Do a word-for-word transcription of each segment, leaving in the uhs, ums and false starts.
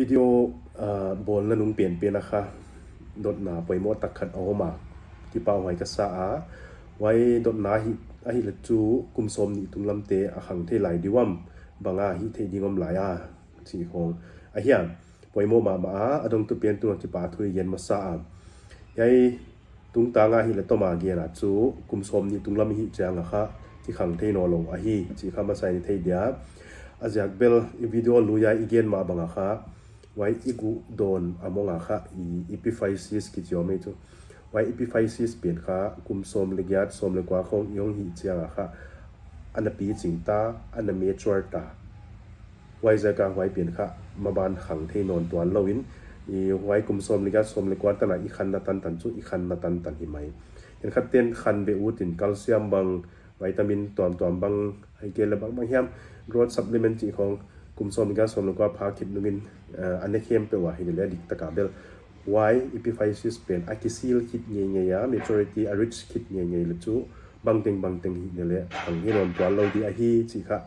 Video, ah, bolna nung penpen a kha dotna poimo tak khat a um a, kipa huai ka sa a, huai dotna hi, ahile chu kum som ni tunglam te a khang thei lai diu am, banga hi thei ding um lai a, chi khong. Ahia, poimo mama a, adongtu pen tunga kipa thu i gen masa a. Hiai, tungtang ahile toma gen a chu kum som ni tunglam hi chiang a kha, kikhang thei naw lou ahi, chi kha masa i thei dia. A ziak bel i video lui a i gen ma banga kha, huai i gu don a mong a kha, i epiphysis kichi om ei chu. Huai epiphysis pen kha, kum som le giat, som le kua khong i hong hi chiang a kha, ana pi ching ta, ana mature ta. Huai ziak a huai pen kha, maban khang thei nawn tuan lou in, i huai kum som le giat, som le kua tan a i khanna tantan chu, i khanna tantan hi mai. Khenkhat ten khan be ut in calcium bang, vitamin tuamtuam bang, ahihkeileh bang bang hiam, growth supplement chi khong, kum som le giat, som le kua pha khit nungin, eh, ana khem peuh a hi le dik taka bel. Huai epiphysis pen a kisil khit ngeingei a, maturity a reach khit ngeingei le chu, bangteng bangteng hi le, khang hi nawn tuan lou di ahi, chi kha,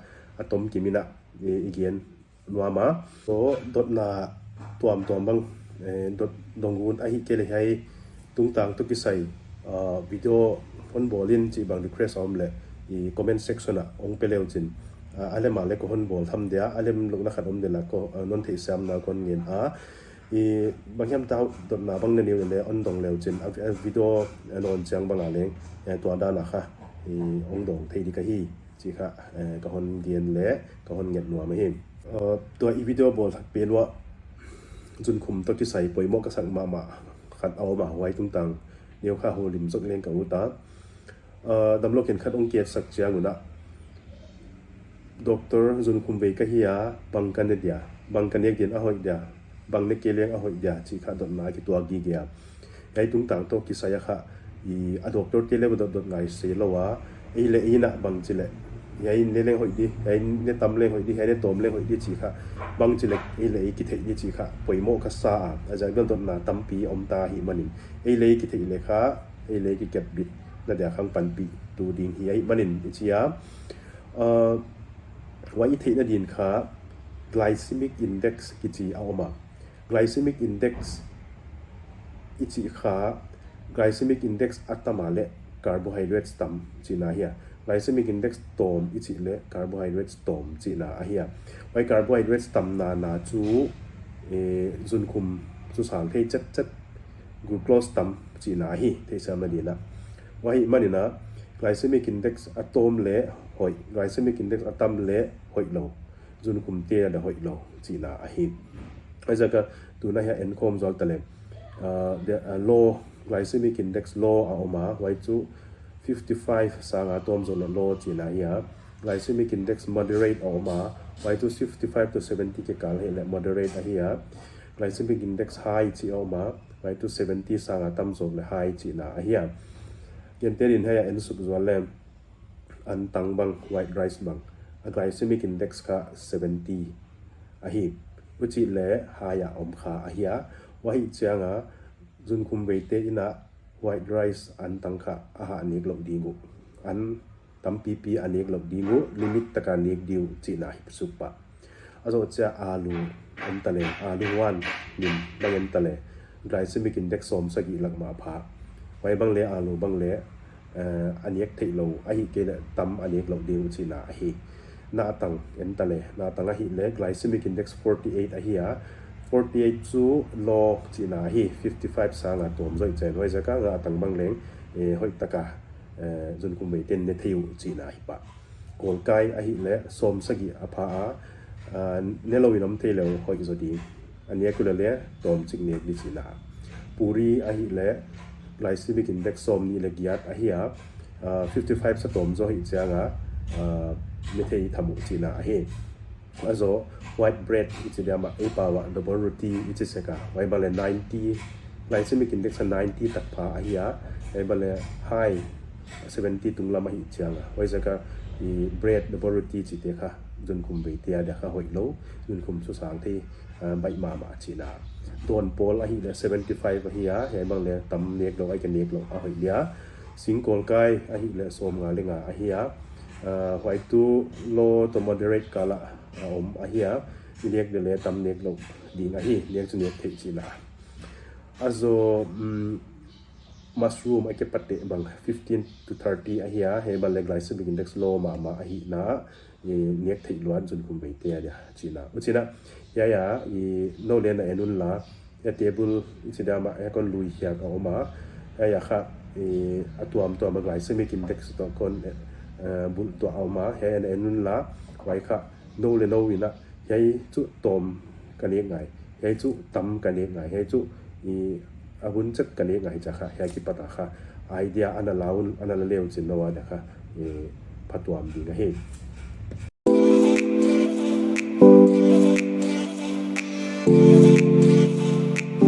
a tom kim in a, i, i gen nuam a. So, dotna tuamtuam bang, eh, dot dong un ahihkeileh hiai tungtang toh kisai, ah, video hon bol in chi bang request a om le, i comment section a hong pe leu chin. Ah, a lem a le ka hon bol tham dia, a lem lou na khat om dia la ko, ah, non theihsiam na kon ngen a. I bang hiam ta dotna bang na neu le hon dong leu chin, a, a video, ah, non chiang bang a leng, eh, tua dan a kha, i hong dong thei di ka hi. Chi kha, eh, ka hon gen le, ka hon nget nuam ahi. Eh, tua i video bol thak pen uah, Zunkhum toh kisai poimo ka sak mama khat a om a, huai tungtang neu kha houlim zok leng ka ut a. Eh, damlou khenkhat hong ki et sak chiang un a, Doctor Zunkhum vei ka hi a, bang ka ne dia, bang ka nek din a hoih dia, bang ne kei leng a hoih dia, chi kha dotna kituak gige a. Hiai tungtang toh kisai a kha, i, a doctor te le va dot dot ngai sei lou a, ei le ei na bang chi le, hiai ne leng hoih di, hiai ne tam leng hoih di, hiai ne tom leng hoih di chi kha, bang chi le, ei le ei kithei di chi kha, poimo ka sa a, a ziak bel dotna tampi om ta hi manin, ei le ei kithei le kha, ei le ei kikep bit na dia khang panpi tu ding hi ahi manin i chi a, ah, huai i theihna din kha, glycemic index kichi a om a. Glycemic index i chih kha, glycemic index a tam a le carbohydrates tam chihna ahi a. Glycemic index tom i chih le carbohydrates tom chihna ahi a. Huai carbohydrates tamna na chu, eh, zunkhum chu sang thei chet chet, glucose tam chihna ahi, theihsiam na din a. Huai hi manin a, glycemic index a tom le hoih, glycemic index a tam le hoih lou, zunkhum te a le hoih lou chihna ahi. Huai ziak a tuna hi a enkhawm zual ta le, ah, the, ah, low, glycemic index low a om a, huai chu fifty five sang a tom zou le low chihna ahi a. Glycemic index moderate a om a, huai chu fifty five to seventy kikal hi le moderate ahi a. Glycemic index high chi a om a, huai chu seventy sang a tam zou le high chihna ahi a. Gentehna in hiai a en suk zual le, an tang bang, white rice bang, a glycemic index kha seventy ahi. Huchi le high a om kha ahi a. Huai hi chiang a, zunkhum vei te in a white rice an tang kha a ha nek lou ding uh. An tampipi a nek lou ding uh, limit taka nek diu chihna hi suk pah. A zoh chia alu om ta le, alu huan lim bang om ta le, glycemic index som sagi lak ma pha. Huai bang le alu bang le, eh, a nek thei lou, ahihkeileh tam a nek lou ding chihna ahi. Natang om ta le, natang ahi le, glycemic index forty eight ahi a, forty eight chu low chihna ahi, fifty five sang a tom zou chen, huai ziak a natang bang leng, eh, hoih taka, eh, zunkhum vei ten ne thei uh chihna ahi pah. Kolkai ahi le, som sagi a pha a, ah, ne lou in om thei lou hoih zou ding. A nek u le le, tom chik nek di chihna. Puri ahi le, glycemic index som ni le giat ahi a, ah, fifty five sa tom zou hi chiang a, ah, ne thei tham uh chihna ahi. A zoh, white bread i chi dia ma, ei pau a double roti i chi sek a, huai bang le ninety, glycemic index a ninety tak pha ahi a, huai bang le high seventy tunglam ahi chiang a. Huai ziak a, i bread, double roti chihte kha, zunkhum vei te a dia kha hoih lou, zunkhum chu sang thei, ah, baih mama chihna. Don pawl ahi le seventy five ahi a, huai bang le tam nek lou, ahihkeileh nek lou a hoih dia. Singkolkai ahi le som nga le nga ahi a. Ah, huai chu low to moderate kal a a om ahi a. Nek le le tam nek lou ding ahi, nek chu nek thei china. Ajo, um, mushroom a kipate bang fifteen to thirty ahi a, he bang le glycemic index low mama ahi na, i nek thei luan chun kum vei te a dia china. U china, ya ya, i no le na enun la, ya table, i chi dama, ya kon lui hiak a oma, ya ya kha, i atuam tuam a glycemic index to kon, eh, bul to a oma, ya ya na enun la, wai kha, no le no ina, hei chu tom ka nek ngai, hei chu tam ka nek ngai, hei chu i abun chet ka nek ngai cha kha, hei kipata kha, idea ana laun, ana la leu chin no a da kha, i phatuam ding ahi.